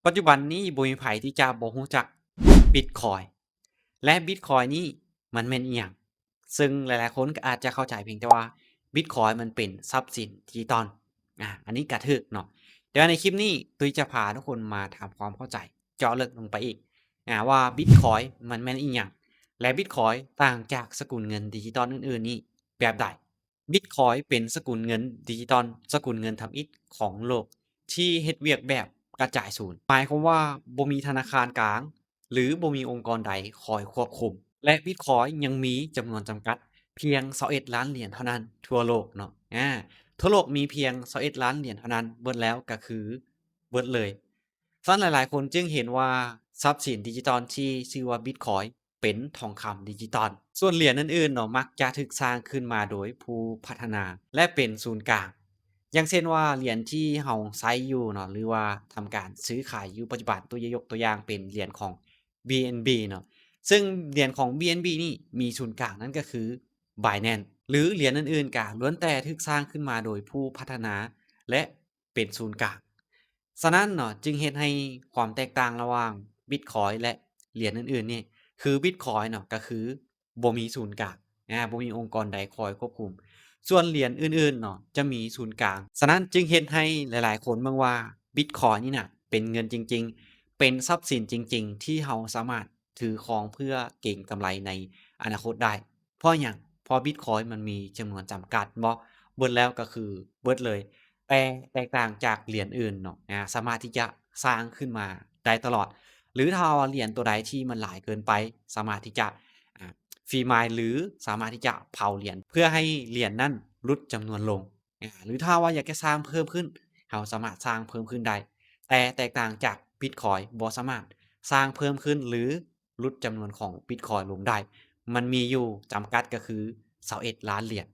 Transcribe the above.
ປັດຈຸບັນນີ້ບໍ່ມີໃຜທີ່ຈະບໍ່ຮູ້ຈັກບິດຄອຍ ແລະ ບິດຄອຍນີ້ມັນແມ່ນອີ່ຫຍັງ? ເຊິ່ງຫຼາຍໆຄົນກໍອາດຈະເຂົ້າໃຈພຽງແຕ່ວ່າບິດຄອຍມັນເປັນຊັບສິນດິຈິຕອນ. ອາ ອັນນີ້ກໍຖືກເນາະ. ແຕ່ວ່າໃນຄລິບນີ້ຕຸ້ຍຈະພາທຸກຄົນມາທຳຄວາມເຂົ້າໃຈເຈາະເລິກລົງໄປອີກ ອາ ວ່າບິດຄອຍມັນແມ່ນອີ່ຫຍັງ ແລະ ບິດຄອຍຕ່າງຈາກສະກຸນເງິນດິຈິຕອນອື່ນໆນີ້ແບບໃດ? ບິດຄອຍເປັນສະກຸນເງິນດິຈິຕອນ ສະກຸນເງິນທຳອິດຂອງໂລກ ທີ່ເຮັດວຽກແບບກະຈາຍສູນ ໝາຍຄວາມວ່າບໍ່ມີທະນາຄານກາງ ຫຼື ບໍ່ມີອົງກອນໃດຄອຍຄວບຄຸມ ແລະ ບິດຄອຍຍັງມີຈຳນວນຈຳກັດພຽງຊາວເອັດລ້ານຫຼຽນເທົ່ານັ້ນທົ່ວໂລກເນາະ. ອາ ທົ່ວໂລກມີພຽງຊາວເອັດລ້ານຫຼຽນເທົ່ານັ້ນ ເບິດແລ້ວກໍຄືເບິດເລີຍ. ຊັ້ນຫຼາຍໆຄົນຈຶ່ງເຫັນວ່າຊັບສິນດິຈິຕອນທີ່ຊື່ວ່າບິດຄອຍເປັນທອງຄຳດິຈິຕອນ. ສ່ວນຫຼຽນອື່ນໆເນາະ ມັກຈະຖືກສ້າງຂຶ້ນມາໂດຍຜູ້ພັດທະນາ ແລະ ເປັນສູນກາງ. ຢ່າງເຊັ່ນວ່າຫຼຽນທີ່ເຮົາໃຊ້ຢູ່ເນາະ ຫຼືວ່າທຳການຊື້ຂາຍຢູ່ປັດຈຸບັນ, ຕົວ ຍົກຕົວຢ່າງເປັນຫຼຽນຂອງ ບີເອັນບີ ເນາະ, ເຊິ່ງຫຼຽນຂອງ ບີເອັນບີ ນີ້ມີສູນກາງ ນັ້ນກໍຄື Binance ຫຼື ຫຼຽນອື່ນໆກໍລ້ວນແຕ່ຖືກສ້າງຂຶ້ນມາໂດຍຜູ້ພັດທະນາ ແລະ ເປັນສູນກາງ. ສະນັ້ນເນາະ ຈຶ່ງເຮັດໃຫ້ຄວາມແຕກຕ່າງລະຫວ່າງບິດຄອຍ ແລະ ຫຼຽນອື່ນໆນີ້ ຄືບິດຄອຍເນາະ ກໍຄື ບໍ່ມີສູນກາງ ອາ ບໍ່ມີອົງກອນໃດຄອຍຄວບຄຸມ. ສ່ວນຫຼຽນອື່ນໆເນາະ ຈະມີສູນກາງ. ສະນັ້ນຈຶ່ງເຮັດໃຫ້ຫຼາຍໆຄົນເບິ່ງວ່າບິດຄອຍນີ້ນະ ເປັນເງິນຈິງໆ, ເປັນຊັບສິນຈິງໆ ທີ່ເຮົາສາມາດຖືຄອງເພື່ອເກັງກຳໄລໃນອະນາຄົດໄດ້. ເພາະຫຍັງ? ເພາະບິດຄອຍມັນມີຈຳນວນຈຳກັດເນາະ, ເບິດແລ້ວກໍຄືເບິດເລີຍ. ແຕ່ແຕກຕ່າງຈາກຫຼຽນອື່ນເນາະ ອາ ສາມາດທີ່ຈະສ້າງຂຶ້ນມາໄດ້ຕະຫຼອດ ຫຼື ຖ້າວ່າຫຼຽນຕົວໃດທີ່ມັນຫຼາຍເກີນໄປ ສາມາດທີ່ຈະ ອາ ຟຣີມາຍ ຫຼື ສາມາດທີ່ຈະເຜົາຫຼຽນ ເພື່ອໃຫ້ຫຼຽນນັ້ນຫຼຸດຈຳນວນລົງ ອາ ຫຼື ຖ້າວ່າຢາກຈະສ້າງເພີ່ມຂຶ້ນ ເຮົາສາມາດສ້າງເພີ່ມຂຶ້ນໄດ້. ແຕ່ແຕກຕ່າງຈາກບິດຄອຍ ບໍ່ສາມາດສ້າງເພີ່ມຂຶ້ນ ຫຼື ຫຼຸດຈຳນວນຂອງບິດຄອຍລົງໄດ້. ມັນມີຢູ່ຈຳກັດກໍຄືຊາວເອັດລ້ານຫຼຽນ.